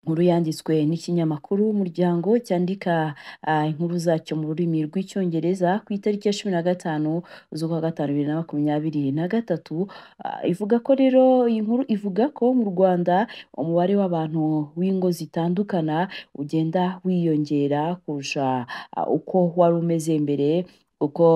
Inkuru yanditswe n'ikinyamakuru Umuryango cyandika inkuru zacyo mu rurimi rw'Icyongereza ku itariki ya 15 z'ukwa gatanu 2023, ivuga ko rero iyi nkuru ivuga ko mu Rwanda umubare w'abantu w'ingo zitandukana ugenda wiyongera kurusha uko wari umeze mbere, kuko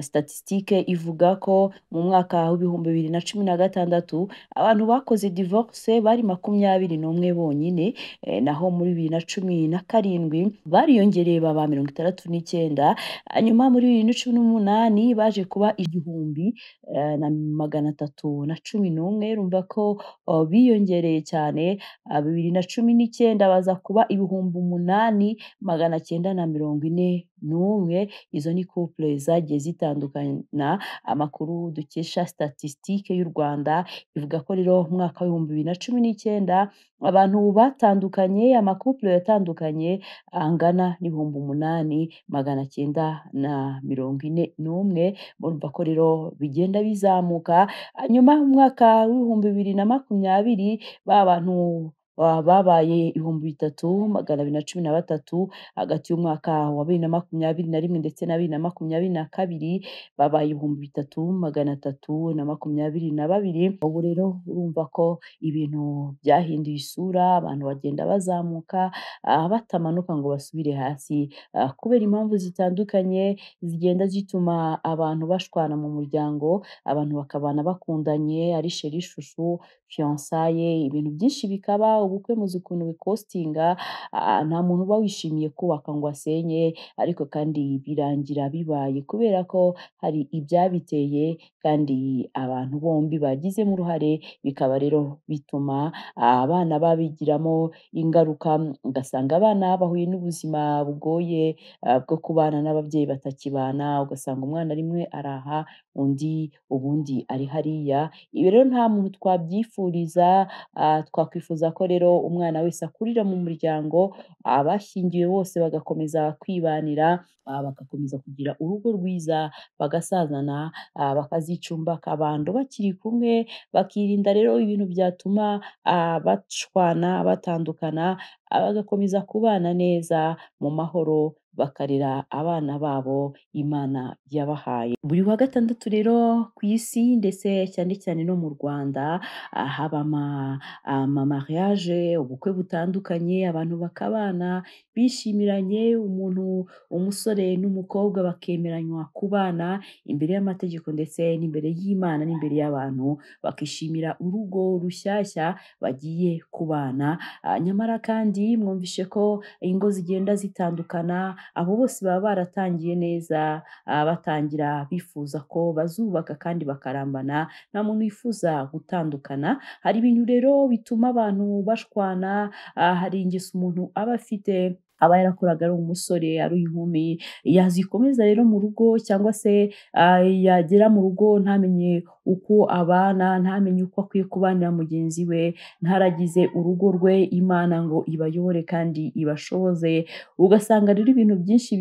statistique ivuga ko mu mwaka w'2016 abantu bakoze divorce bari 21 bonyine, naho muri 2017 bariyongereye baba 69, hanyuma muri 2018 baje kuba 1311, urumva ko biyongereye cyane, 2019 baza kuba 8941. Izo ni couple zagiye zitandukana. Amakuru dukesha statistique y'u Rwanda ivuga ko rero mu mwaka w'2019 abantu batandukanye, amacouple yatandukanye angana n'8941. Murumva ko rero bigenda bizamuka. Hanyuma mu mwaka w'2020 ba bantu babaye 3213, hagati y'umwaka wa 2021 ndetse na 2022 babaye 3322. Ubu rero urumva ko ibintu byahinduye isura, abantu bagenda bazamuka batamanuka ngo basubire hasi, kubera impamvu zitandukanye zigenda zituma abantu bashwana mu muryango, abantu bakabana bakundanye ari chéri chouchou, fiançailles, ibintu byinshi bikaba. Ubukwe muzi ukuntu bicostinga, nta muntu uba wishimiye kubaka ngo asenye, ariko kandi birangira bibaye kubera ko hari ibyabiteye kandi abantu bombi bagizemo uruhare, bikaba rero bituma abana babigiramo ingaruka, ugasanga abana bahuye n'ubuzima bugoye bwo kubana n'ababyeyi batakibana, ugasanga umwana rimwe araha undi ubundi ari hariya. Ibi rero nta muntu twabyifuriza, twakwifuza ko rero umwana wese akurira mu muryango, abashyingiwe bose bagakomeza kwibanira, bagakomeza kugira urugo rwiza, bagasazana, bakazicumba akabando bakiri kumwe, bakirinda rero ibintu byatuma bashwana, batandukana, bagakomeza kubana neza mu mahoro, bakarera abana babo Imana yabahaye. Buri wa gatandatu rero ku isi ndetse cyane cyane no mu Rwanda haba ama mariage, ubukwe butandukanye, abantu bakabana bishimiranye, umuntu umusore n'umukobwa bakemeranywa kubana imbere y'amategeko ndetse n'imbere y'Imana n'imbere y'abantu, bakishimira urugo rushyashya bagiye kubana. Nyamara kandi mwumvishe ko ingo zigenda zitandukana, abo bose baba baratangiye neza, batangira bifuza ko bazubaka kandi bakarambana, nta muntu wifuza gutandukana. Hari ibintu rero bituma abantu bashwana, hari ingeso umuntu aba afite, aba yarakoraga ari umusore, ari inkumi, yazikomeza rero mu rugo cyangwa se yagera mu rugo ntamenye uko abana, ntamenye uko akwiye kubanira mugenzi we, ntaragize urugo rwe Imana ngo ibayobore kandi ibashoboze, ugasanga rero ibintu byinshi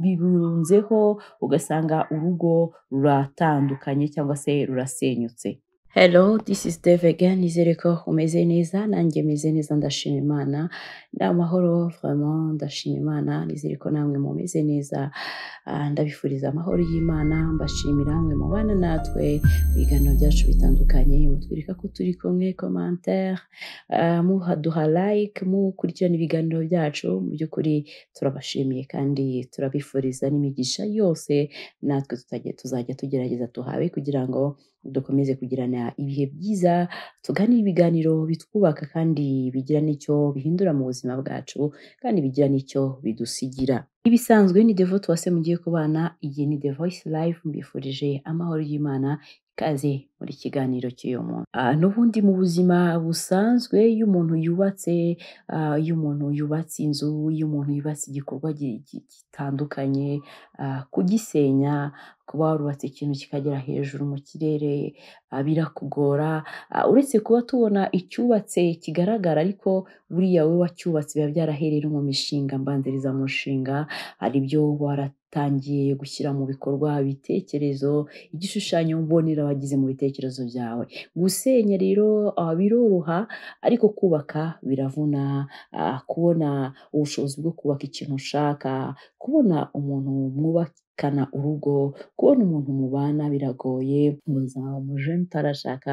bibirunzeho, ugasanga urugo ruratandukanye cyangwa se rurasenyutse. Hello, this is Dave again. Nizere ko umeze neza, nanjye meze neza, ndashima Imana. Ni amahoro vraiment, ndashima Imana, nizere ko namwe mumeze neza. Ndabifuriza amahoro y'Imana, mbashimira mwe mubana natwe mu biganiro byacu bitandukanye, mutwereka ko turi kumwe, commentaire, muhaduha like, mukurikirana ibiganiro byacu. Mu by'ukuri turabashimiye kandi turabifuriza n'imigisha yose, natwe tuzajya tugerageza tuhabe kugira ngo dukomeze kugirana ibihe byiza, tuganire ibiganiro bitwubaka kandi bigira n'icyo bihindura mu buzima bwacu, kandi bigira n'icyo bidusigira. Ibisanzwe ni Devote Uwase mugiye kubana, iyi ni The Voice Live, mbifurije amahoro y'Imana, ikaze muri kiganiro cy'uyu munsi. N'ubundi mu buzima busanzwe iyo umuntu yubatse, iyo umuntu yubatse inzu, iyo umuntu yubatse igikorwa gitandukanye, kugisenya, Kuba warubatse ikintu kikagera hejuru mu kirere birakugora. Uretse kuba tubona icyubatse kigaragara, ariko buriya wowe wacyubatse biba byarahereye no mu mishinga mbanzirizamushinga, hari ibyo waratangiye gushyira mu bikorwa, ibitekerezo, igishushanyo mbonera wagize mu bitekerezo byawe. Gusenya rero biroroha, ariko kubaka biravuna. Kubona ubushobozi bwo kubaka ikintu ushaka, kubona umuntu mwubakana urugo, kubona umuntu mubana biragoye. Uzaba umujene utarashaka,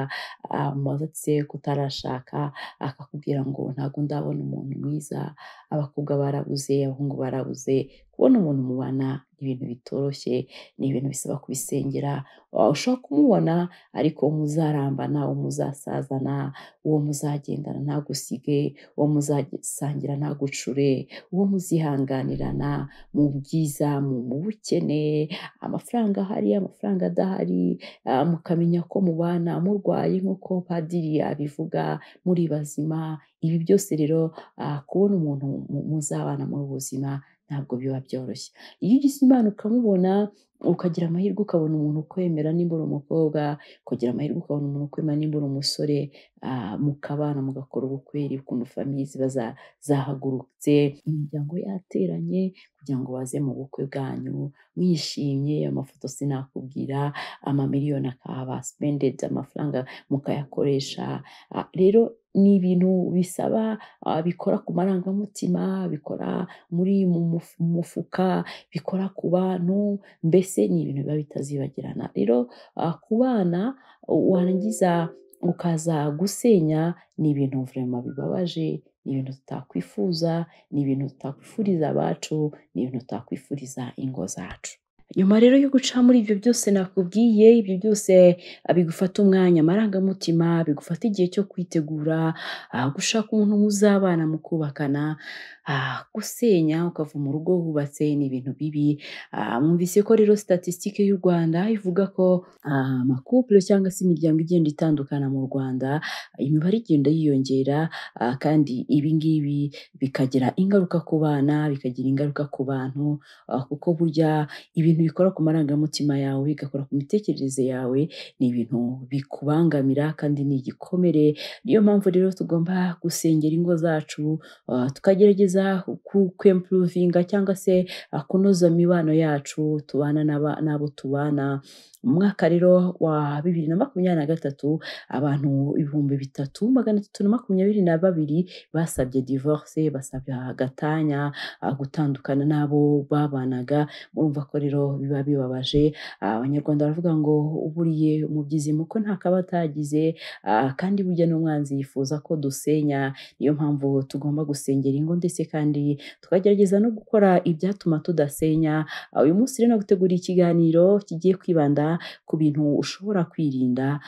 umubaza ati se ko utarashaka, akakubwira ngo ntabwo ndabona umuntu mwiza, abakobwa barabuze, abahungu barabuze. Kubona umuntu mubana ni ibintu bitoroshye, ni ibintu bisaba kubisengera. Ushobora kumubona ariko muzarambana, uwo muzasazana, uwo muzagendana ntagusige, uwo muzasangira ntagucure, uwo muzihanganirana mu bwiza, mu bukene, amafaranga ahari, amafaranga adahari, mukamenya ko mubana murwaye nk'uko padiri abivuga, muri bazima. Ibi byose rero kubona umuntu muzabana muri ubu buzima ntabwo biba byoroshye. Iyo ugize Imana ukamubona, ukagira amahirwe ukabona umuntu ukwemera nimba uri umukobwa, ukagira amahirwe ukabona umuntu ukwemera nimba uri umusore, mukabana mugakora ubukwe, ukuntu famiye ziba zahagurutse, imiryango yateranye kugira ngo baze mu bukwe bwanyu mwishimye. Amafoto sinakubwira, amamiliyoni akaba spended, amafaranga mukayakoresha. Rero ni ibintu bisaba, bikora ku marangamutima, bikora muri mu mufuka, bikora ku bantu, mbese ni ibintu biba bitazibagirana. Rero kubana warangiza ukaza gusenya ni ibintu vraiment bibabaje, ni ibintu tutakwifuza, ni ibintu tutakwifuriza abacu, ni ibintu tutakwifuriza ingo zacu. Nyuma rero yo guca muri ibyo byose nakubwiye, ibyo byose bigufata umwanya, amarangamutima, bigufata igihe cyo kwitegura, gushaka umuntu muzabana mukubakana, gusenya ukava mu rugo wubatse ni ibintu bibi. Mwumvise ko rero statistique y'u Rwanda ivuga ko amacouple cyangwa se imiryango igenda itandukana mu Rwanda, imibare igenda yiyongera, kandi ibi ngibi bikagira ingaruka ku bana, bikagira ingaruka ku bantu, kuko burya ibintu bikora ku marangamutima yawe, bigakora ku mitekerereze yawe, ni ibintu bikubangamira kandi ni igikomere. Niyo mpamvu rero tugomba gusengera ingo zacu, tukagerageza kwimprovinga cyangwa se kunoza imibano yacu tubana n'abo tubana. Mu mwaka rero wa 2023 abantu 3,322 basabye divorce, basabye gatanya, gutandukana n'abo babanaga. Murumva ko rero biba bibabaje. Abanyarwanda baravuga ngo uburiye umubyizi muko ntakaba atagize, kandi burya n'umwanzi yifuza ko dusenya. Niyo mpamvu tugomba gusengera ingo ndetse kandi tukagerageza no gukora ibyatuma tudasenya. Uyu munsi rero naguteguriye ikiganiro kigiye kwibanda ku bintu ushobora kwirinda,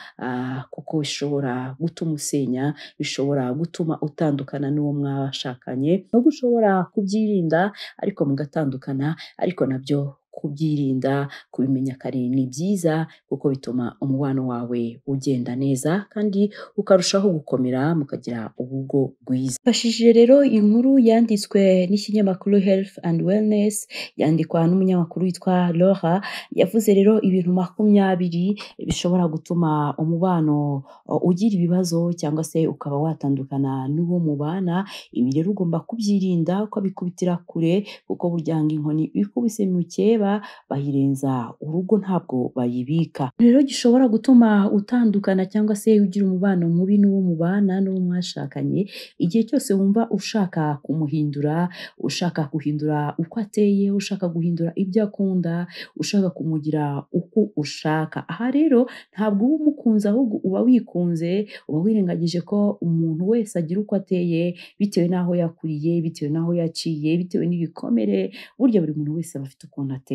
kuko bishobora gutuma usenya, bishobora gutuma utandukana n'uwo mwashakanye, nubwo ushobora kubyirinda ariko mugatandukana, ariko nabyo kubyirinda, kubimenya kare ni byiza, kuko bituma umubano wawe ugenda neza kandi ukarushaho gukomera, mukagira urugo rwiza. Nifashishije rero inkuru yanditswe n'ikinyamakuru Health and Wellness, yandikwa n'umunyamakuru witwa Laura, yavuze rero ibintu 20 bishobora gutuma umubano ugira ibibazo cyangwa se ukaba watandukana n'uwo mubana. Ibi rero ugomba kubyirinda ukabikubitira kure, kuko burya ngo inkoni ikubise mukeba bayirenza urugo ntabwo bayibika. Rero gishobora gutuma utandukana cyangwa se ugira umubano mubi n'uwo mubana n'uwo mwashakanye, igihe cyose wumva ushaka kumuhindura, ushaka guhindura uko ateye, ushaka guhindura ibyo akunda, ushaka kumugira uko ushaka. Aha rero ntabwo uba umukunze, ahubwo uba wikunze, uba wirengagije ko umuntu wese agira uko ateye bitewe n'aho yakuriye, bitewe n'aho yaciye, bitewe n'ibikomere. Burya buri muntu wese aba afite ukuntu ateye.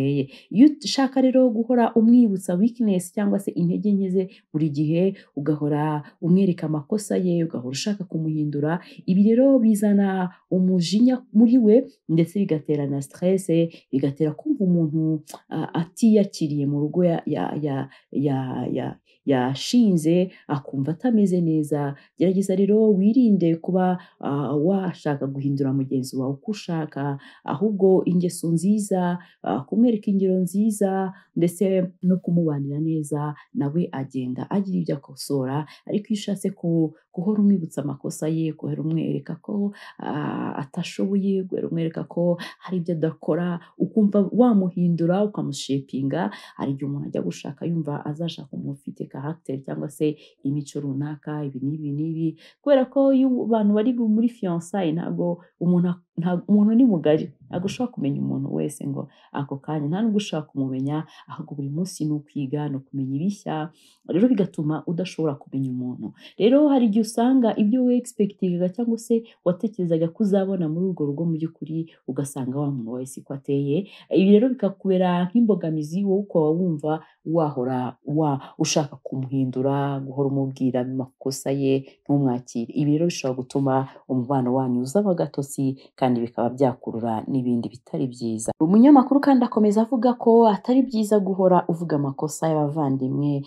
Iyo ushaka rero guhora umwibutsa weakness cyangwa se intege nke ze buri gihe, ugahora umwereka amakosa ye, ugahora ushaka kumuhindura, ibi rero bizana umujinya muri we, ndetse bigatera na stress, bigatera kumva umuntu atiyakiriye mu rugo yashinze, akumva atameze neza. Gerageza rero wirinde kuba washaka guhindura mugenzi wawe uko ushaka, ahubwo ingeso nziza, kumwereka ingero nziza ndetse no kumubanira neza, nawe agenda agira ibyo akosora. Ariko iyo ushatse guhora umwibutsa amakosa ye, guhora umwereka ko atashoboye, guhora umwereka ko hari ibyo adakora, ukumva wamuhindura ukamushepinga. Hari igihe umuntu ajya gushaka yumva azashaka umuntu ufite caractère cyangwa se imico runaka, ibi n'ibi n'ibi, kubera ko iyo abantu bari muri fiançailles ntabwo umuntu ni mugari, ntabwo ushobora kumenya umuntu wese ngo ako kanya, nta nubwo ushobora kumumenya, ahubwo buri munsi ni ukwiga, ni ukumenya ibishya, rero bigatuma udashobora kumenya umuntu. Rero hari igihe usanga ibyo wexpectingaga cyangwa se watekerezaga ko uzabona muri urwo rugo, mu by'ukuri ugasanga wa muntu wawe siko ateye. Ibi rero bikakubera nk'imbogamizi, wowe ukaba wumva wahora ushaka kumuhindura, guhora umubwira amakosa ye ntumwakire. Ibi rero bishobora gutuma umubano wanyu uzamo agatotsi kandi bikaba byakurura n'ibindi bitari byiza. Umunyamakuru kandi akomeza avuga ko atari byiza guhora uvuga amakosa y'abavandimwe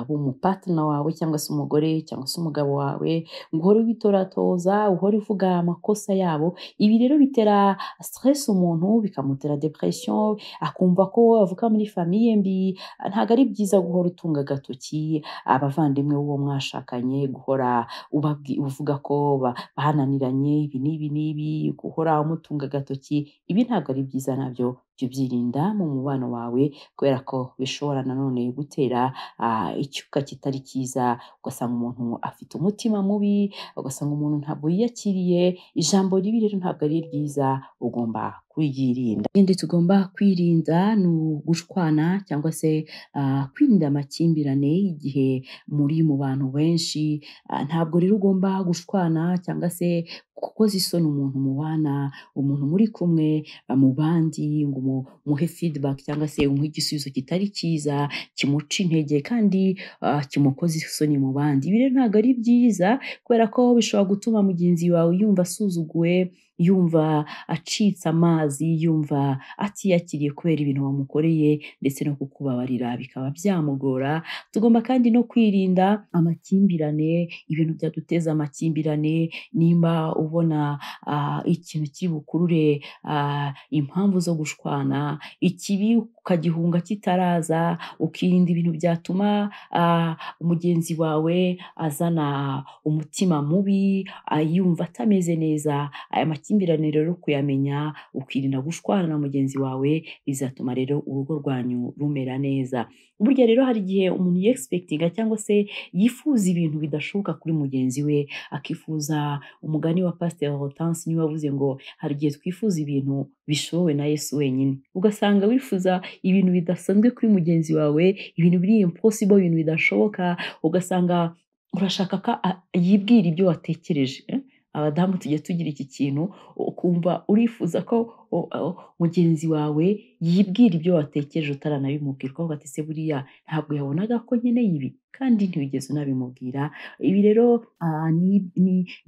b'umupartner wawe cyangwa se umugore cyangwa se umugabo wawe, ngo uhore witoratoza, uhore uvuga amakosa yabo. Ibi rero bitera stress umuntu, bikamutera depression, akumva ko avuka muri famille mbi. Ntabwo ari byiza guhora utunga agatoki abavandimwe b'uwo mwashakanye, guhora uvuga ko bananiranye ibi n'ibi n'ibi, guhora umutunga agatoki. Ibi ntabwo ari byiza, nabyo jya ubyirinda mu mubano wawe, kubera ko bishobora nanone gutera icyuka kitari cyiza, ugasanga umuntu afite umutima mubi, ugasanga umuntu ntabwo yiyakiriye. Ijambo ribi rero ntabwo ari ryiza, ugomba kuryirinda. Ikindi tugomba kwirinda ni ugushwana cyangwa se kwirinda amakimbirane igihe muri mu bantu benshi. Ntabwo rero ugomba gushwana cyangwa se gukoza isoni umuntu mubana, umuntu muri kumwe mu bandi, ngo umuhe feedback cyangwa se umuhe igisubizo kitari cyiza kimuca intege kandi kimukoza isoni mu bandi. Ibi rero ntabwo ari byiza, kubera ko bishobora gutuma mugenzi wawe yumva asuzuguwe, yumva acitse amazi, yumva atiyakiriye kubera ibintu wamukoreye, ndetse no kukubabarira bikaba byamugora. Tugomba kandi no kwirinda amakimbirane, ibintu byaduteza amakimbirane. Nimba ubona ikintu kiri bukurure impamvu zo gushwana, ikibi ukagihunga kitaraza, ukirinda ibintu byatuma mugenzi wawe azana umutima mubi, yumva atameze neza. Aya makimbirane rero kuyamenya, ukirinda gushwana na mugenzi wawe, bizatuma rero urugo rwanyu rumera neza. Burya rero hari igihe umuntu yexpectinga cyangwa se yifuza ibintu bidashoboka kuri mugenzi we, akifuza umugani wa Pasteur Hortense niwe wavuze ngo hari igihe twifuza ibintu bishobowe na Yesu wenyine. Ugasanga wifuza ibintu bidasanzwe kuri mugenzi wawe, ibintu biri impossible, ibintu bidashoboka, ugasanga urashaka ko yibwira ibyo watekereje. Abadamu tujya tugira iki kintu, ukumva urifuza ko mugenzi wawe yibwira ibyo watekereje utaranabimubwira, ukavuga ati se buriya ntabwo yabonaga ko nkeneye ibi, kandi ntiwigeze unabimubwira. Ibi rero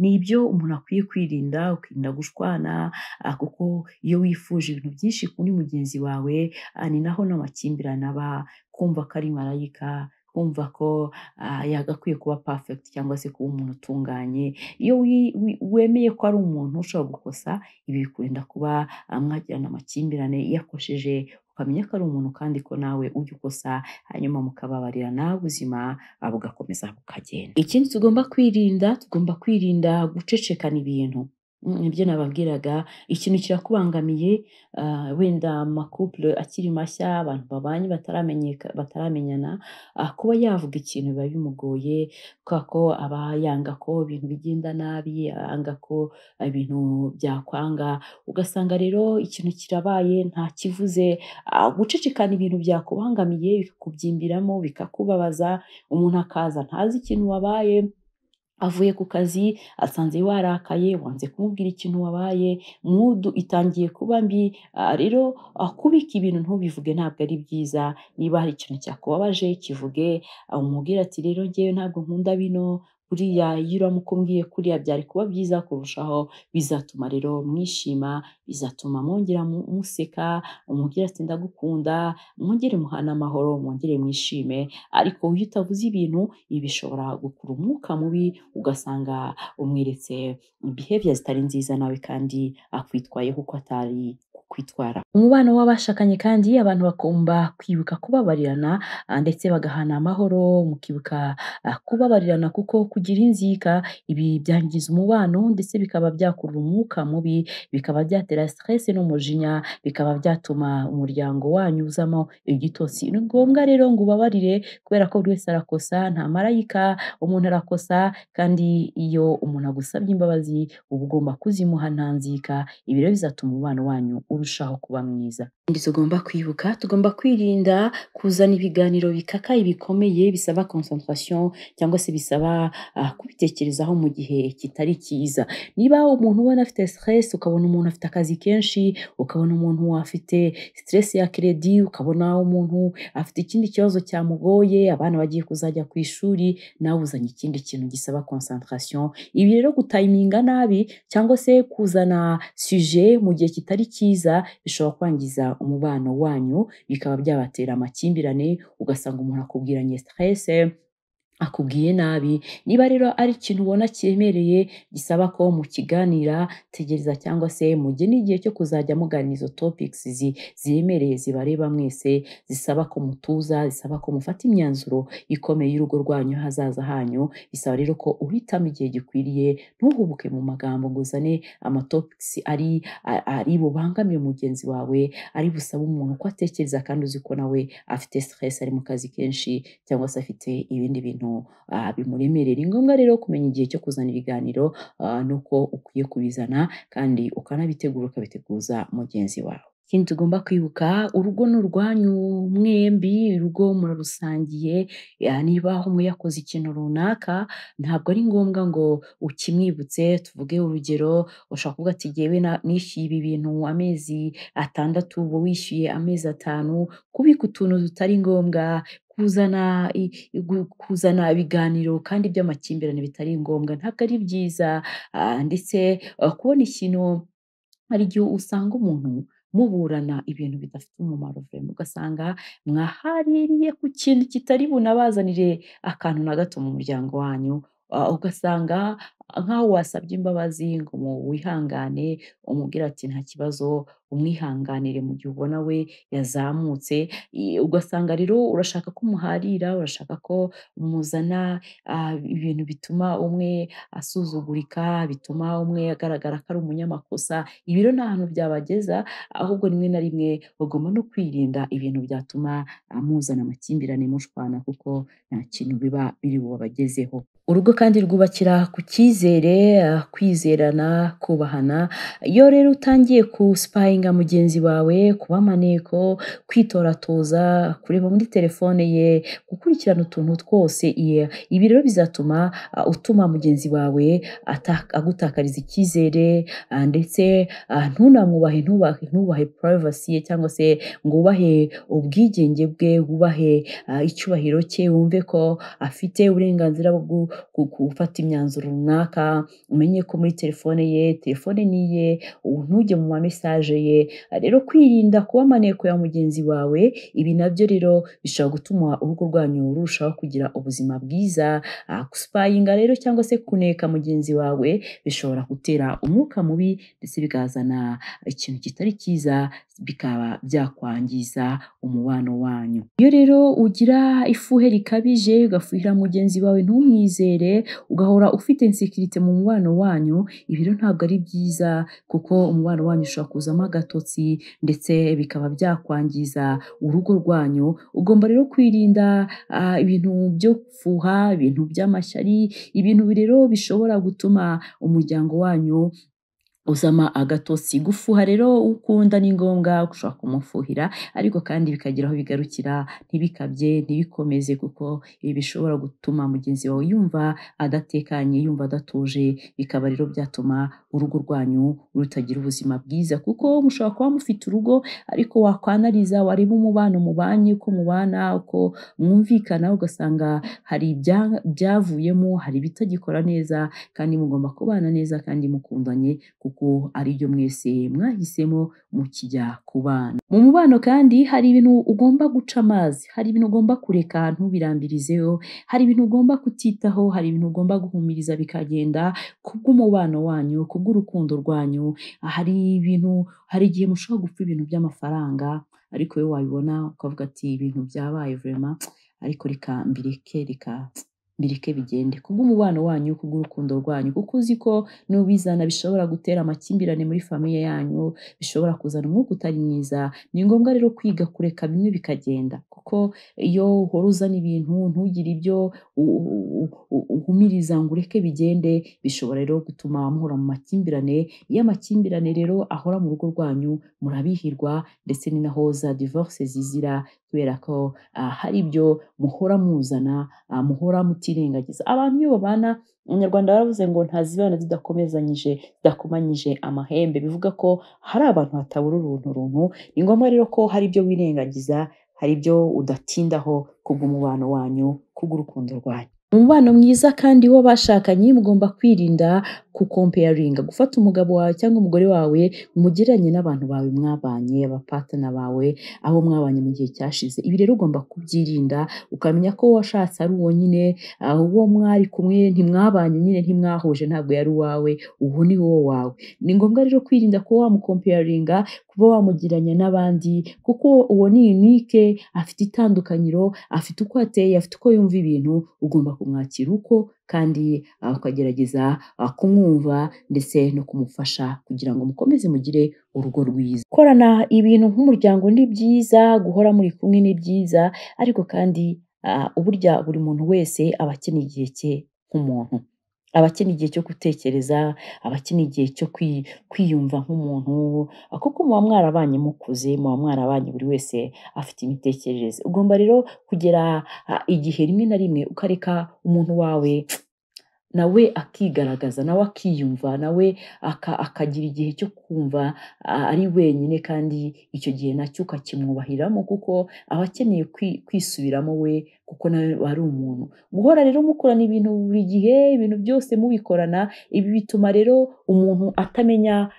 ni ibyo umuntu akwiye kwirinda, ukirinda gushwana, kuko iyo wifuje ibintu byinshi kuri mugenzi wawe, ni naho n'amakimbirane aba, kumva ko ari marayika, kumva ko yagakwiye kuba perfect cyangwa se kuba umuntu utunganye. Iyo wemeye ko ari umuntu ushobora gukosa, ibi bikurinda kuba mwagirana amakimbirane. Iyo akosheje ukamenya ko ari umuntu kandi ko nawe ujya ukosa, hanyuma mukababarirana, ubuzima bugakomeza bukagenda. Ikindi tugomba kwirinda, tugomba kwirinda gucecekana ibintu. Nibyo nababwiraga, ikintu kirakubangamiye, wenda amacouple akiri mashya, abantu babanye bataramenyana, kuba yavuga ikintu biba bimugoye, kubera ko aba yanga ko ibintu bigenda nabi, yanga ko ibintu byakwanga, ugasanga rero ikintu kirabaye ntakivuze. Gucecekana ibintu byakubangamiye, bikakubyimbiramo, bikakubabaza, umuntu akaza ntazi ikintu wabaye, avuye ku kazi asanze warakaye, wanze kumubwira ikintu wabaye, mood itangiye kuba mbi. Rero kubika ibintu ntubivuge ntabwo ari byiza. Niba hari ikintu cyakubabaje kivuge, umubwire ati rero njyewe ntabwo nkunda bino, Buriya iyo uramuka umbwiye kuriya byari kuba byiza kurushaho, bizatuma rero mwishima, bizatuma mwongera museka, umubwire ati ndagukunda, mwongere muhane amahoro, mwongere mwishime, ariko iyo utavuze ibintu, ibi bishobora gukurura umwuka mubi, ugasanga umweretse behavior zitari nziza nawe kandi akwitwayeho uko atari kwitwara. Umubano w'abashakanye kandi abantu bagomba kwibuka kubabarirana ndetse bagahana amahoro, mukibuka kubabarirana kuko kugira inzika ibi byangiza umubano ndetse bikaba byakurura umwuka mubi, bikaba byatera stress n'umujinya, bikaba byatuma umuryango wanyu uzamo igitotsi. Ni ngombwa rero ngo ubabarire kubera ko buri wese arakosa, nta marayika, umuntu arakosa kandi iyo umuntu agusabye imbabazi uba ugomba kuzimuha nta nzika, ibi rero bizatuma umubano wanyu urushaho kuba mwiza. Ikindi tugomba kwibuka, tugomba kwirinda kuzana ibiganiro bikakaye bikomeye bisaba concentration cyangwa se bisaba kubitekerezaho mu gihe kitari cyiza. Niba umuntu ubona afite stress, ukabona umuntu afite akazi kenshi, ukabona umuntu afite stress ya crédit, ukabona umuntu afite ikindi kibazo cyamugoye, abana bagiye kuzajya ku ishuri, nawe uzanye ikindi kintu gisaba concentration. Ibi rero gutayiminga nabi cyangwa se kuzana sujet mu gihe kitari cyiza bishobora kwangiza umubano wanyu, bikaba byabatera amakimbirane, ugasanga umuntu akubwiranye stress, akubwiye nabi. Niba rero ari ikintu ubona kiremereye gisaba ko mukiganira, tegereza cyangwa se mugene igihe cyo kuzajya muganira izo topics ziremereye zibareba mwese, zisaba ko mutuza, zisaba ko mufata imyanzuro ikomeye y'urugo rwanyu hazaza hanyu, bisaba rero ko uhitamo igihe gikwiriye, ntuhubuke mu magambo ngo uzane ama topics ari bubangamire mugenzi wawe, ari busabe umuntu ko atekereza kandi uzi ko nawe afite stress, ari mu kazi kenshi cyangwa se afite ibindi bintu bimuremerera. Ni ngombwa rero kumenya igihe cyo kuzana ibiganiro n'uko ukwiye kubizana kandi ukanabitegura, ukabiteguza mugenzi wawe. Ikindi tugomba kwibuka, urugo ni urwanyu mwembi, urugo murarusangiye, niba umwe yakoze ikintu runaka ntabwo ari ngombwa ngo ukimwibutse, tuvuge urugero ushobora kuvuga ati jyewe nishyuye ibi bintu amezi 6, uba wishyuye amezi 5, kubika utuntu tutari ngombwa, kuzana ibiganiro kandi by'amakimbirane bitari ngombwa ntabwo ari byiza, ndetse kubona ikintu, hari igihe usanga umuntu muburana ibintu bidafite umumaro vraiment, ugasanga mwahaririye ku kintu kitari bunabazanire akantu na gato mu muryango wanyu, ugasanga nk'aho wasabye imbabazi ngo wihangane, umubwire ati nta kibazo, umwihanganire mu gihe ubona we yazamutse, ugasanga rero urashaka ko muharira, urashaka ko muzana ibintu bituma umwe asuzugurika, bituma umwe agaragara ko ari umunyamakosa, ibi rero nta hantu byabageza, ahubwo rimwe na rimwe ugomba no kwirinda ibintu byatuma muzana amakimbirane mushwana kuko nta kintu biba biri bubagezeho. Urugo kandi rwubakira ku cyizere, kwizerana, kubahana. Iyo rero utangiye gusipayinga mugenzi wawe, kuba maneko, kwitoratoza, kureba muri telefone ye, gukurikirana utuntu twose, ibi rero bizatuma utuma mugenzi wawe agutakariza icyizere, ndetse ntunamwubahe, ntubahe privacy ye cyangwa se ngo wubahe ubwigenge bwe, wubahe icyubahiro cye, wumve ko afite uburenganzira bwo gufata imyanzuro runaka, umenye ko muri telefone ye, telefone ni iye, ntujye mu ma message ye. Rero kwirinda kuba maneko ya mugenzi wawe, ibi nabyo rero bishobora gutuma urugo rwanyu rurushaho kugira ubuzima bwiza. Gusipayinga rero cyangwa se kuneka mugenzi wawe bishobora gutera umwuka mubi ndetse bikazana ikintu kitari cyiza, bikaba byakwangiza umubano wanyu. Iyo rero ugira ifuhe rikabije, ugafuhira mugenzi wawe ntumwizere, ugahora ufite insécurité mu mubano wanyu, ibi rero ntabwo ari byiza kuko umubano wanyu ushobora kuzamo agatotsi ndetse bikaba byakwangiza urugo rwanyu. Ugomba rero kwirinda ibintu byo gufuha, ibintu by'amashyari, ibintu rero bishobora gutuma umuryango wanyu uzama agatotsi. Gufuha rero ukunda ni ngombwa, ushobora kumufuhira ariko kandi bikagira aho bigarukira, ntibikabye, ntibikomeze, kuko ibi bishobora gutuma mugenzi wawe yumva adatekanye, yumva adatuje, bikaba rero byatuma urugo rwanyu rutagira ubuzima bwiza, kuko mushobora kuba mufite urugo ariko wakwanariza, wareba umubano mubanye, uko mubana, uko mwumvikana, ugasanga hari ibyavuyemo, hari ibitagikora neza, kandi mugomba kubana neza kandi mukundanye, kuko ari byo mwese mwahisemo mukijya kubana. Mu mubano kandi hari ibintu ugomba guca amazi, hari ibintu ugomba kureka ntubirambirizeho, hari ibintu ugomba kutitaho, hari ibintu ugomba guhumiriza bikagenda kubw'umubano wanyu, kubw'urukundo rwanyu. Hari ibintu, hari igihe mushobora gupfa ibintu by'amafaranga, ariko wowe wabibona ukavuga ati ibintu byabaye vraiment, ariko reka mbireke, reka mbireke bigende, kubw'umubano wanyu, kubw'urukundo rwanyu, kuko uzi ko nubizana bishobora gutera amakimbirane muri famiye yanyu, bishobora kuzana umwuka utari mwiza. Ni ngombwa rero kwiga kureka bimwe bikagenda, kuko iyo uhora uzana ibintu ntugire ibyo uhumiriza ngo ureke bigende, bishobora rero gutuma muhora mu makimbirane. Iyo amakimbirane rero ahora mu rugo rwanyu, murabihirwa, ndetse ni naho za divorce zizira, kubera ko hari ibyo muhora muzana, muhora mutirengagiza. Abantu iyo babana, Abanyarwanda baravuze ngo ntazibana zidakomezanyije, zidakomanyije amahembe, bivuga ko hari abantu hatabura uruntu runtu. Ni ngombwa rero ko hari ibyo wirengagiza, hari ibyo udatindaho kubw'umubano wanyu, kubw'urukundo rwanyu. Umubano mwiza kandi w'abashakanye, mugomba kwirinda kukompeyaringa, gufata umugabo wawe cyangwa umugore wawe umugereranye n'abantu bawe mwabanye, abapatina bawe, abo mwabanye mu gihe cyashize. Ibi rero ugomba kubyirinda, ukamenya ko washatse ari uwo nyine, uwo mwari kumwe ntimwabanye nyine, ntimwahuje, ntabwo yari uwawe, ubu ni wowe wawe. Ni ngombwa rero kwirinda kuba wamukompeyaringa, kuba wamugereranya n'abandi, kuko uwo ni unique, afite itandukanyiro, afite uko ateye, afite uko yumva ibintu, ugomba kumwakira uko, kandi ukagerageza kumwumva ndetse no kumufasha kugira ngo mukomeze mugire urugo rwiza. Gukorana ibintu nk'umuryango ni byiza, guhora muri kumwe ni byiza, ariko kandi burya buri muntu wese aba akeneye igihe cye nk'umuntu, aba akeneye igihe cyo gutekereza, aba akeneye igihe cyo kwiyumva nk'umuntu, kuko muba mwarabanye mukuze, muba mwarabanye buri wese afite imitekerereze. Ugomba rero kugera igihe rimwe na rimwe ukareka umuntu wawe nawe akigaragaza, nawe akiyumva, nawe akagira igihe cyo kumva ari wenyine, kandi icyo gihe nacyo ukakimwubahiramo, kuko aba akeneye kwisubiramo we, kuko nawe ari umuntu. Guhora rero mukorana ibintu buri gihe, ibintu byose mubikorana, ibi bituma rero umuntu atamenya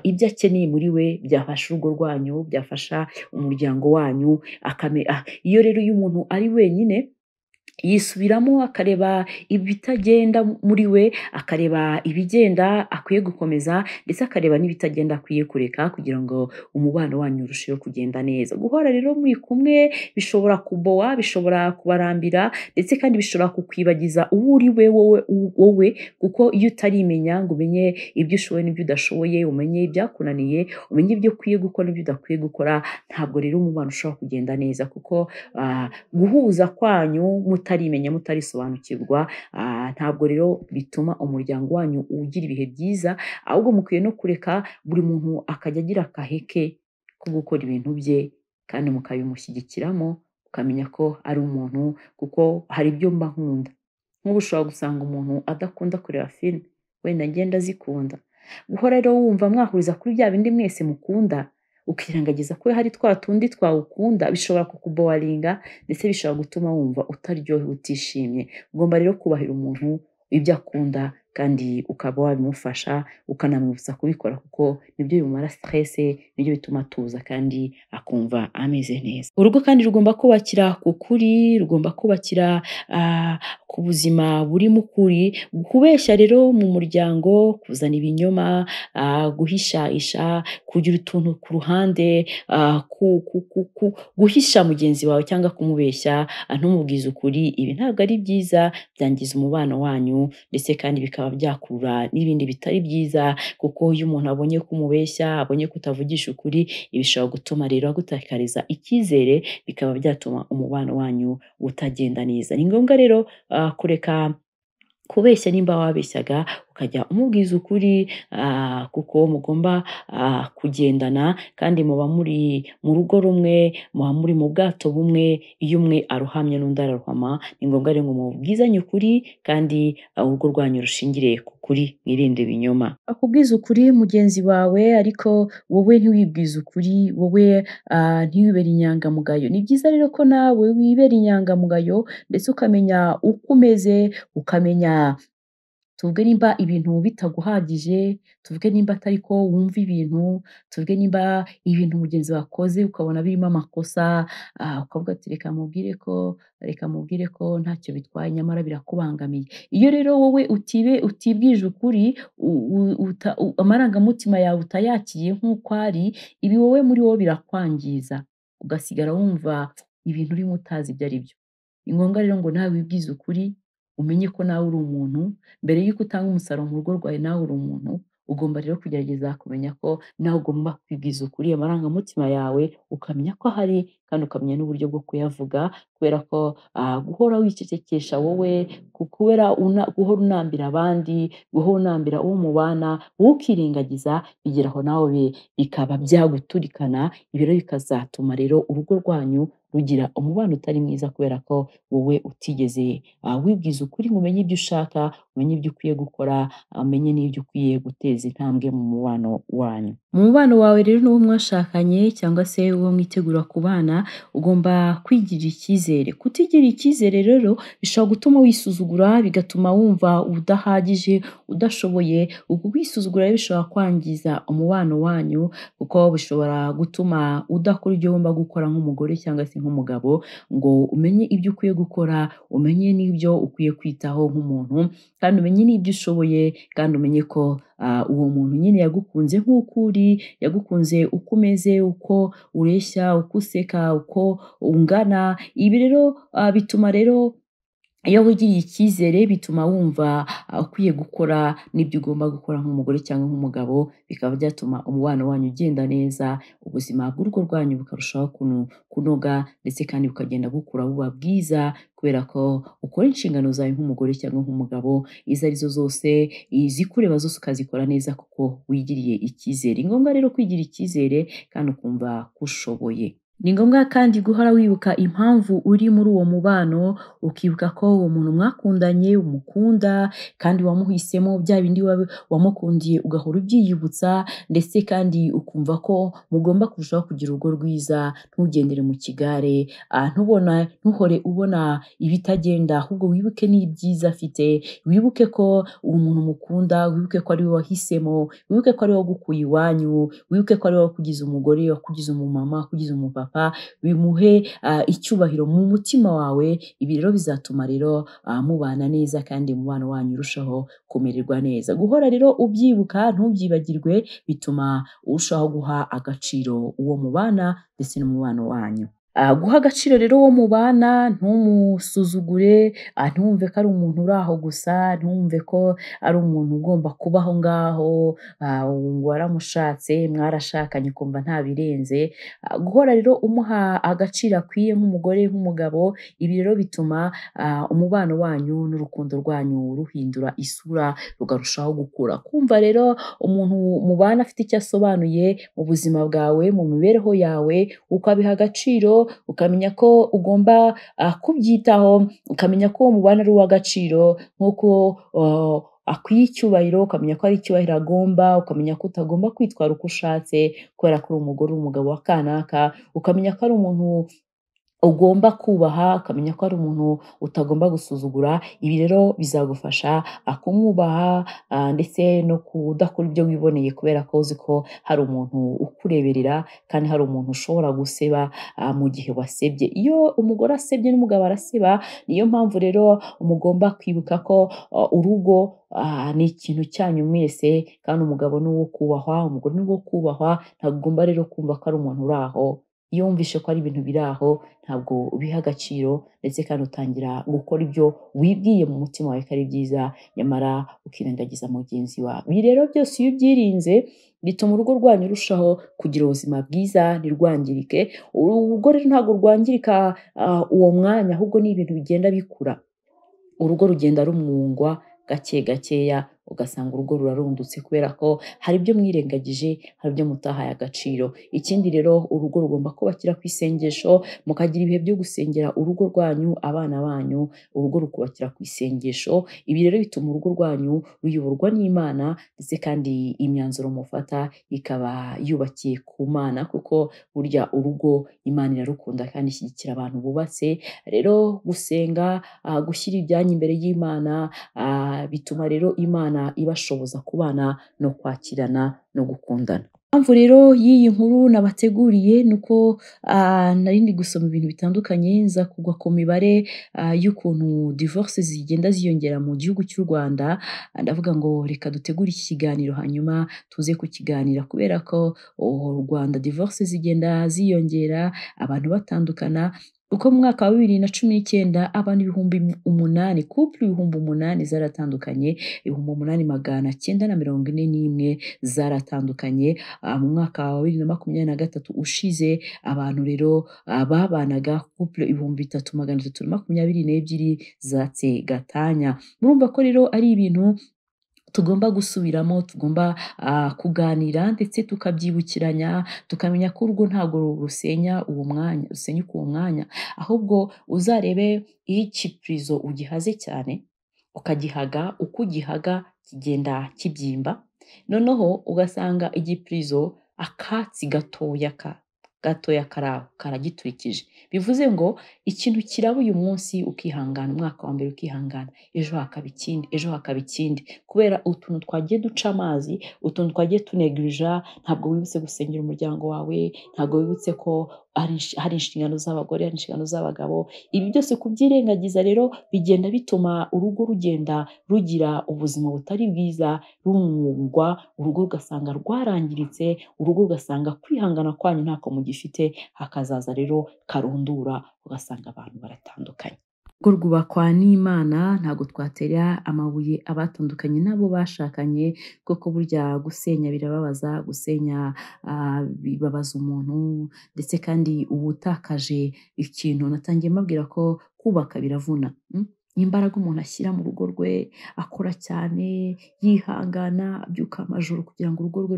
ibyo akeneye muri we, byafasha urugo rwanyu, byafasha umuryango wanyu. Iyo rero iyo umuntu ari wenyine yisubiramo, akareba ibitagenda muri we, akareba ibigenda akwiye gukomeza, ndetse akareba n'ibitagenda akwiye kureka, kugira ngo umubano wanyu urusheho kugenda neza. Guhora rero muri kumwe bishobora kubowa, bishobora kubarambira, ndetse kandi bishobora kukwibagiza uwo uri we wowe, kuko iyo utarimenya ngo umenye ibyo ushoboye n'ibyo udashoboye, umenye ibyakunaniye, umenye ibyo ukwiye gukora n'ibyo udakwiye gukora, ntabwo rero umubano ushobora kugenda neza, kuko guhuza kwanyu mutarimenya, mutarisobanukirwa, ntabwo rero bituma umuryango wanyu ugira ibihe byiza, ahubwo mukwiye no kureka buri muntu akajya agira akaheke ko gukora ibintu bye, kandi mukabimushyigikiramo, ukamenya ko ari umuntu, kuko hari ibyo mba nkunda. Nk'ubu ushobora gusanga umuntu adakunda kureba filime, wenda ngenda azikunda. Guhora rero wumva mwahuriza kuri bya bindi mwese mukunda, ukirengagiza ko hari twa tundi twawukunda, bishobora kukubowaringa, ndetse bishobora gutuma wumva utaryohewe, utishimye. Ugomba rero kubahira umuntu ibyo akunda, kandi ukaba wabimufasha, ukanamwibutsa kubikora, kuko nibyo bimara stress, nibyo bituma atuza kandi akumva ameze neza. Urugo kandi rugomba kubakira ku kuri, rugomba kubakira ku buzima burimo ukuri. Kubeshya rero mu muryango, kuzana ibinyoma, guhishahisha, kugira utuntu ku ruhande, guhisha mugenzi wawe cyangwa kumubeshya, ntumubwize ukuri, ibi ntabwo ari byiza, byangiza umubano wanyu, ndetse kandi bikaba byakurura n'ibindi bitari byiza, kuko iyo umuntu abonye ko umubeshya, abonye ko utavugisha ukuri, ibi bishobora gutuma rero agutakariza icyizere, bikaba byatuma umubano wanyu utagenda neza. Ni ngombwa rero kureka kubeshya nimba wabeshyaga, ukajya umubwiza ukuri, kuko mugomba kugendana kandi muba muri mu rugo rumwe, muba muri mu bwato bumwe, iyo umwe arohamye n'undi ararohama, ni ngombwa rero ngo mubwizanye ukuri kandi urugo rwanyu rushingire ku kuri, mwirinde ibinyoma. Akubwiza ukuri mugenzi wawe ariko wowe ntiwibwize ukuri, wowe ntiwibere inyangamugayo. Ni byiza rero ko nawe wibera inyangamugayo ndetse ukamenya uko umeze, ukamenya tuvuge nimba ibintu bitaguhagije, tuvuge nimba atari ko wumva ibintu, tuvuge nimba ibintu mugenzi wawe akoze ukabona birimo amakosa, ukavuga ati reka mubwire ko ntacyo bitwaye nyamara birakubangamiye. Iyo rero wowe utibwije ukuri, amarangamutima yawe utayakiye nk'uko ari, ibi wowe muri wowe birakwangiza, ugasigara wumva ibintu urimo utazi ibyo ari byo. Ni ngombwa rero ngo nawe wibwize ukuri, umenye ko nawe uri umuntu, mbere y'uko utanga umusaruro mu rugo rwawe nawe uri umuntu, ugomba rero kugerageza kumenya ko nawe ugomba kwibwiza ukuri amarangamutima yawe, ukamenya ko ahari kandi ukamenya n'uburyo bwo kuyavuga, kubera ko guhora wicecekesha wowe, kubera guhora unambira abandi, guhora unambira uwo mubana, wowe ukirengagiza, bigera aho nawe bikaba byaguturikana, ibi rero bikazatuma rero urugo rwanyu rugira umubano utari mwiza kubera ko wowe utigeze wibwiza ukuri ngo umenye ibyo ushaka, umenye ibyo ukwiye gukora, umenye n'ibyo ukwiye guteza intambwe mu mubano wanyu. Mu mubano wawe rero n'uwo mwashakanye cyangwa se uwo mwitegura kubana, ugomba kwigirira icyizere. Kutigirira icyizere rero bishobora gutuma wisuzugura, bigatuma wumva udahagije, udashoboye. Uku kwisuzugura rero bishobora kwangiza umubano wanyu, kuko bishobora gutuma udakora ibyo ugomba gukora nk'umugore cyangwa se nk'umugabo, ngo umenye ibyo ukwiye gukora, umenye n'ibyo ukwiye kwitaho nk'umuntu, kandi umenye n'ibyo ushoboye, kandi umenye ko uwo muntu nyine yagukunze nk'uko uri, yagukunze uko umeze, uko ureshya, uko useka, uko ungana. Ibi rero bituma rero iyo wigiriye icyizere bituma wumva ukwiye gukora n'ibyo ugomba gukora nk'umugore cyangwa nk'umugabo, bikaba byatuma umubano wanyu ugenda neza, ubuzima bw'urugo rwanyu bukarushaho kunoga ndetse kandi bukagenda bukura buba bwiza, kubera ko ukora inshingano zawe nk'umugore cyangwa nk'umugabo, izo arizo zose, izikureba zose ukazikora neza kuko wigiriye icyizere. Ni ngombwa rero kwigirira icyizere kandi ukumva ko ushoboye. Ni ngombwa kandi guhora wibuka impamvu uri muri uwo mubano, ukibuka ko uwo muntu mwakundanye umukunda kandi wamuhisemo, bya bindi wamukundiye ugahora ubyiyibutsa, ndetse kandi ukumva ko mugomba kurushaho kugira urugo rwiza, ntugendere mu kigare, ntuhore ubona ibitagenda, ahubwo wibuke n'ibyiza afite, wibuke ko uwo muntu umukunda, wibuke ko ari we wahisemo, wibuke ko ari we wagukuye iwanyu, wibuke ko ari we wakugize umugore, wakugize umumama, wakugize umupapa, bimuhe icyubahiro mu mutima wawe. Ibi rero bizatuma rero mubana neza kandi umubano wanyu urushaho kumererwa neza. Guhora rero ubyibuka ntubyibagirwe bituma urushaho guha agaciro uwo mubana ndetse n'umubano wanyu. Guha agaciro rero uwo mubana, ntumusuzugure, ntiwumve ko ari umuntu uri aho gusa, ntiwumve ko ari umuntu ugomba kuba aho ngaho, ngo waramushatse, mwarashakanye ukumva nta birenze. Guhora rero umuha agaciro akwiye nk'umugore, nk'umugabo, ibi rero bituma umubano wanyu n'urukundo rwanyu ruhindura isura, rukarushaho gukura. Kumva rero umuntu mubana afite icyo asobanuye mu buzima bwawe, mu mibereho yawe, ukabiha agaciro, ukamenya ko ugomba kubyitaho, ukamenya ko uwo mubana ari uw'agaciro, nk'uko akwiye icyubahiro, ukamenya ko ari icyubahiro agomba, ukamenya ko utagomba kwitwara uko ushatse kubera ko uri umugore, uri umugabo wa kanaka, ukamenya ko ari umuntu ugomba kubaha, ukamenya ko ari umuntu utagomba gusuzugura. Ibi rero bizagufasha kumwubaha ndetse no kudakora ibyo wiboneye, kubera ko uzi ko hari umuntu ukureberera kandi hari umuntu ushobora guseba mu gihe wasebye. Iyo umugore asebye n'umugabo araseba, niyo mpamvu rero mugomba kwibuka ko urugo ni ikintu cyanyu mwese, kandi umugabo ni uwo kubahwa, umugore ni uwo kubahwa, ntabwo ugomba rero kumva ko ari umuntu uri aho. Iyo wumvishe ko ari ibintu biri aho, ntabwo ubiha agaciro, ndetse kandi utangira gukora ibyo wibwiye mu mutima wawe ko ari byiza, nyamara ukirengagiza mugenzi wawe. Ibi rero byose iyo ubyirinze bituma urugo rwanyu rurushaho kugira ubuzima bwiza, ntirwangirike. Urugo rero ntabwo rwangirika uwo mwanya, ahubwo ni ibintu bigenda bikura. Urugo rugenda rumungwa gake gakeya, ugasanga urugo rurarundutse kubera ko hari ibyo mwirengagije, hari ibyo mutahaye agaciro. Ikindi rero, urugo rugomba kubakira ku isengesho, mukagira ibihe byo gusengera urugo rwanyu, abana banyu, urugo rukubakira ku isengesho. Ibi rero bituma urugo rwanyu ruyoborwa n'Imana, ndetse kandi imyanzuro mufata ikaba yubakiye ku Mana, kuko burya urugo Imana irarukunda kandi ishyigikira abantu bubatse. Rero gusenga, gushyira ibyanyu imbere y'Imana, bituma rero Imana ibashoboza kubana no kwakirana no gukundana. Impamvu rero y'iyi nkuru nabateguriye ni uko nari ndi gusoma ibintu bitandukanye, nza kugwa ku mibare y'ukuntu divorce zigenda ziyongera mu gihugu cy'u Rwanda. Ndavuga ngo reka dutegure iki kiganiro hanyuma tuze kukiganira, kubera ko u Rwanda divorce zigenda ziyongera, abantu batandukana. Kuko mu mwaka wa 2019 abantu 8000, couple 8000 zaratandukanye, 8941 zaratandukanye. Mu mwaka wa 2023 ushize, abantu rero babanaga couple 3322 zatse gatanya. Murumva ko rero ari ibintu tugomba gusubiramo, tugomba kuganira ndetse tukabyibukiranya, tukamenya ko urugo ntabwo rusenya uwo mwanya, rusenyuka uwo mwanya, ahubwo uzarebe iyo ikipurizo ugihaze cyane, ukagihaga, uko ugihaga kigenda kibyimba, noneho ugasanga igipurizo akatsi gatoya gatoya karaho karagiturikije. Bivuze ngo ikintu kiraba uyu munsi ukihangana, umwaka wa mbere ukihangana, ejo hakaba ikindi, ejo hakaba ikindi, kubera utuntu twagiye duca amazi, utuntu twagiye tunegirija. Ntabwo wibutse gusengera umuryango wawe, ntabwo wibutse ko hari inshingano z'abagore, hari inshingano z'abagabo. Ibi byose kubyirengagiza rero bigenda bituma urugo rugenda rugira ubuzima butari bwiza, rumungwa, urugo rugasanga rwarangiritse, urugo rugasanga kwihangana kwanyu ntako mugifite, hakazaza rero karundura, ugasanga abantu baratandukanye. Urugo rwubakwa n'Imana, ntabwo twatera amabuye abatandukanye n'abo bashakanye, kuko burya gusenya birababaza, gusenya bibabaza umuntu, ndetse kandi uba utakaje ikintu. Natangiye mbabwira ko kubaka biravuna. Imbaraga umuntu ashyira mu rugo rwe, akora cyane, yihangana, abyuka amajoro kugira ngo urugo rwe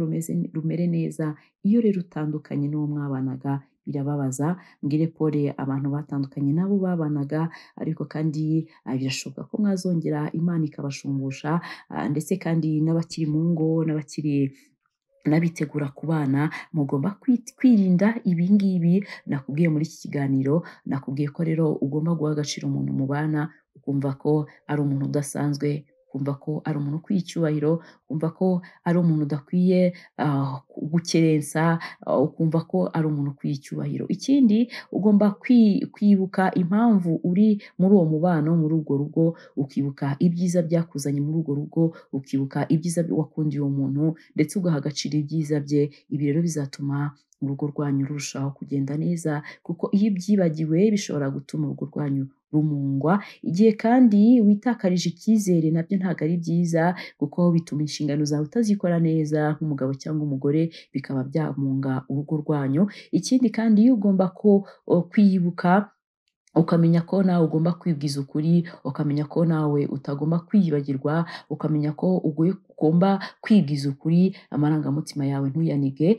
rumere neza. Iyo rero utandukanye n'uwo mwabanaga birababaza. Mbwire pole abantu batandukanye nabo babanaga, ariko kandi birashoboka ko mwazongera Imana ikabashumbusha, ndetse kandi n'abakiri mu ngo, n'abakiri n'abitegura kubana, mugomba kwirinda ibi ngibi nakubwiye muri iki kiganiro. Nakubwiye ko rero ugomba guha agaciro umuntu mubana, ukumva ko ari umuntu udasanzwe, ukumva ko ari umuntu ukwiye icyubahiro, ukumva ko ari umuntu udakwiye gukerensa, ukumva ko ari umuntu ukwiye icyubahiro. Ikindi ugomba kwibuka impamvu uri muri uwo mubano, muri urwo rugo, ukibuka ibyiza byakuzanye muri urwo rugo, ukibuka ibyiza wakundiye uwo muntu, ndetse ugaha agaciro ibyiza bye. Ibi rero bizatuma urugo rwanyu rurushaho kugenda neza, kuko iyo ubyibagiwe bishobora gutuma urugo rwanyu rumungwa. Igihe kandi witakarije icyizere nabyo ntabwo ari byiza, kuko bituma inshingano zawe utazikora neza nk'umugabo cyangwa umugore, bikaba byamunga urugo rwanyu. Ikindi kandi ugomba kwibuka, ukamenya ko nawe ugomba kwibwiza ukuri, ukamenya ko nawe utagomba kwiyibagirwa, ukamenya ko ugomba kwibwiza ukuri, amarangamutima yawe ntuyanige.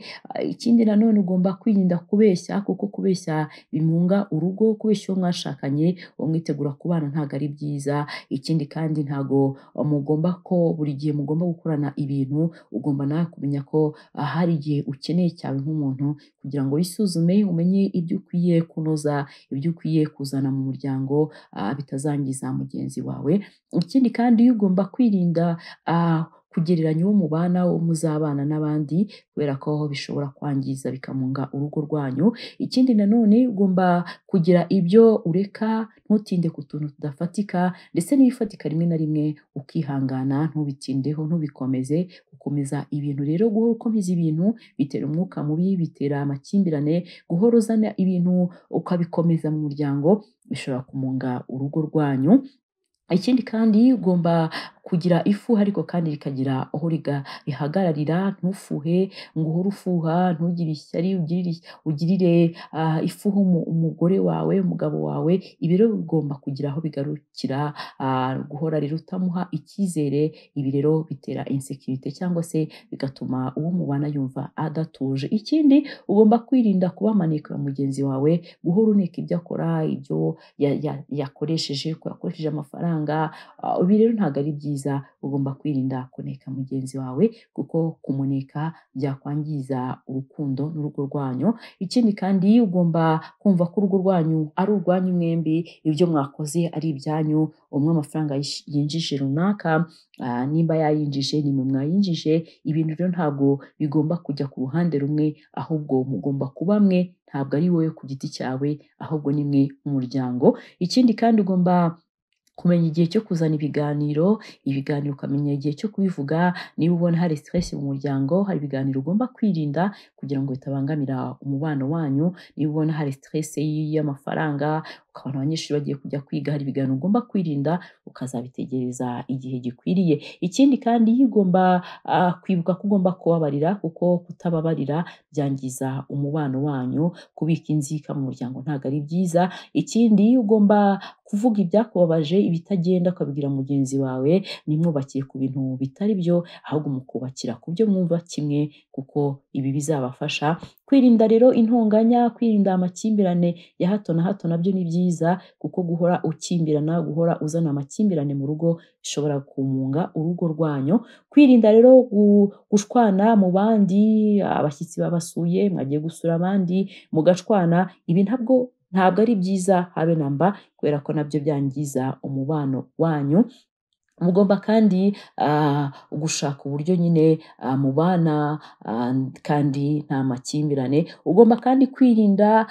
Ikindi nanone ugomba kwirinda kubeshya, kuko kubeshya bimunga urugo, kubeshya uwo mwashakanye, uwo mwitegura kubana ntabwo ari byiza. Ikindi kandi ntabwo mugomba ko buri gihe mugomba gukorana ibintu, ugomba nawe kumenya ko hari igihe ukeneye cyawe nk'umuntu, kugira ngo wisuzume, umenye ibyo ukwiye kunoza, ibyo ukwiye kuzana mu muryango, bitazangiza mugenzi wawe. Ikindi kandi ugomba kwirinda kugereranya uwo mubana, uwo muzabana n'abandi, kubera ko bishobora kwangiza bikamunga urugo rwanyu. Ikindi nanone ugomba kugira ibyo ureka, ntutinde ku tuntu tudafatika, ndetse n'ibifatika rimwe na rimwe ukihangana, ntubitindeho, ntubikomeze. Gukomeza ibintu rero, guhora ukomeza ibintu bitera umwuka mubi, bitera amakimbirane. Guhora uzana ibintu ukabikomeza mu muryango bishobora kumunga urugo rwanyu. Ikindi kandi ugomba kugira ifuhe ariko kandi rikagira aho rihagararira, ntufuhe ngo uhore ufuha, ntugire ishyari, ugirire ifuhe umugore wawe, umugabo wawe. Ibi rero bigomba kugira aho bigarukira. Guhora rero utamuha icyizere, ibi rero bitera insécurité cyangwa se bigatuma uwo mubana yumva adatuje. Ikindi ugomba kwirinda kuba maneko ya mugenzi wawe, guhora uneka ibyo akora, ibyo yakoresheje, ko yakoresheje amafaranga. Ibi rero ntabwo ari byiza. Ugomba kwirinda kuneka mugenzi wawe, kuko kumuneka byakwangiza urukundo n'urugo rwanyu. Ikindi kandi ugomba kumva ko urugo rwanyu ari urwanyu mwembi, ibyo mwakoze ari ibyanyu. Umwe amafaranga yinjije runaka, nimba yayinjije ni mwe mwayinjije. Ibintu rero ntabwo bigomba kujya ku ruhande rumwe, ahubwo mugomba kuba mwe, ntabwo ari wowe ku giti cyawe, ahubwo ni mwe nk'umuryango. Ikindi kandi ugomba kumenya igihe cyo kuzana ibiganiro, ibiganiro ukamenya igihe cyo kubivuga. Niba ubona hari stress mu muryango, hari ibiganiro ugomba kwirinda kugira ngo bitabangamira umubano wanyu. Niba ubona hari stress y'amafaranga, ukabona abanyeshuri bagiye kujya kwiga, hari ibiganiro ugomba kwirinda ukazabitegereza igihe gikwiriye. Ikindi kandi ugomba kwibuka ko ugomba kubabarira, kuko kutababarira byangiza umubano wanyu. Kubika inzika mu muryango ntabwo ari byiza. Ikindi ugomba kuvuga ibyakubabaje, ibitagenda ukabibwira mugenzi wawe. Ntimwubakire ku bintu bitari byo, ahubwo mukubakira ku byo mwumva kimwe, kuko ibi bizabafasha kwirinda rero intonganya. Kwirinda amakimbirane ya hato na hato nabyo ni byiza, kuko guhora ukimbirana, guhora uzana amakimbirane mu rugo bishobora kumunga urugo rwanyu. Kwirinda rero gushwana mu bandi, abashyitsi babasuye, mwagiye gusura abandi mugashwana, ibi ntabwo ari byiza habe namba, kubera ko nabyo byangiza umubano wanyu. Mugomba kandi gushaka uburyo nyine mubana kandi nta makimbirane. Ugomba kandi kwirinda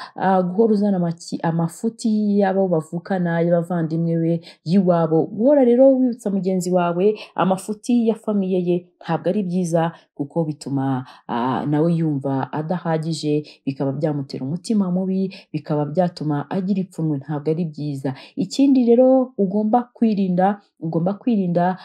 guhora uzana amafuti y'abo bavukana, y'abavandimwe be, y'iwabo. Guhora rero wibutsa mugenzi wawe amafuti ya famille ye ntabwo ari byiza, kuko bituma nawe yumva adahagije, bikaba byamutera umutima mubi, bikaba byatuma agira ipfunwe, ntabwo ari byiza. Ikindi rero ugomba kwirinda, ugomba kwirinda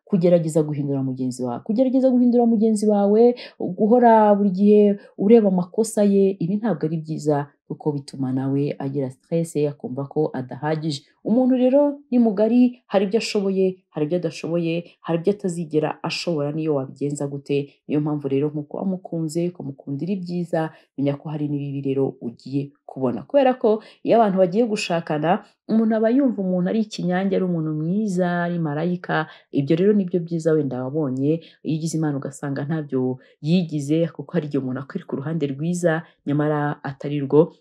kugerageza guhindura mugenzi wawe, kugerageza guhindura mugenzi wawe, guhora buri gihe ureba amakosa ye, ibi ntabwo ari byiza, kuko bituma nawe agira stress, akumva ko adahagije. Umuntu rero ni mugari, hari ibyo ashoboye, hari ibyo adashoboye, hari ibyo atazigera ashobora niyo wabigenza gute. Niyo mpamvu rero nkuko wamukunze, ukamukundira ibyiza, menya ko hari n'ibibi rero ugiye kubona. Kubera ko iyo abantu bagiye gushakana, umuntu aba yumva umuntu ari ikinyange, ari umuntu mwiza, ari marayika. Ibyo rero nibyo byiza wenda wabonye. Iyo ugize Imana ugasanga ntabyo yigize, kuko hari igihe umuntu akwereka uruhande rwiza nyamara atari rwo.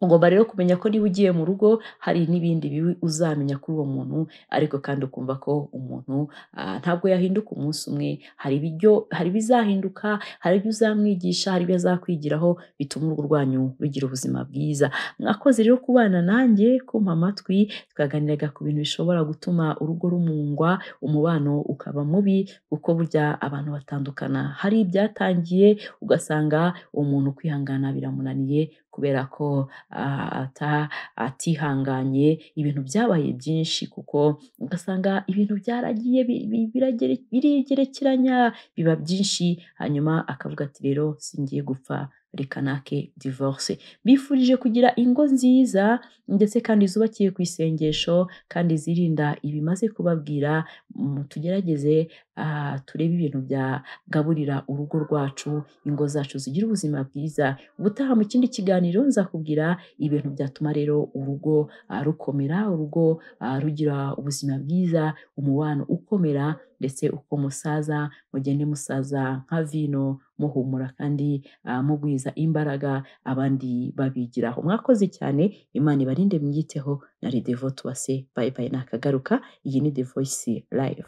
Ugomba rero kumenya ko niba ugiye mu rugo hari n'ibindi bibi uzamenya kuri uwo muntu, ariko kandi ukumva ko umuntu ntabwo yahinduka umunsi umwe. Hari ibizahinduka, hari ibyo uzamwigisha, hari ibyo azakwigiraho, bituma urugo rwanyu rugira ubuzima bwiza. Mwakoze rero kubana nanjye, kumpa amatwi. Twaganiraga ku bintu bishobora gutuma urugo rumungwa, umubano ukaba mubi, kuko burya abantu batandukana hari ibyatangiye, ugasanga umuntu kwihangana biramunaniye kubera ko atihanganye, ibintu byabaye byinshi, kuko ugasanga ibintu byaragiye birigerekeranya biba byinshi, hanyuma akavuga ati rero singiye gupfa, reka nake divorce. Bifurije kugira ingo nziza ndetse kandi zubakiye ku isengesho, kandi zirinda ibimaze kubabwira. Tugerageze turebe ibintu byagaburira urugo rwacu, ingo zacu zigira ubuzima bwiza. Ubutaha mu kindi kiganiro nzakubwira ibintu byatuma rero urugo rukomera, urugo rugira ubuzima bwiza, umubano ukomera, ndetse uko musaza mugende musaza nka vino, muhumura kandi mugwiza imbaraga abandi babigiraho. Mwakoze cyane, Imana ibarinde, mwiyiteho. Na Devote Uwase, bye bye, nakagaruka. Iyi ni The Voice Live.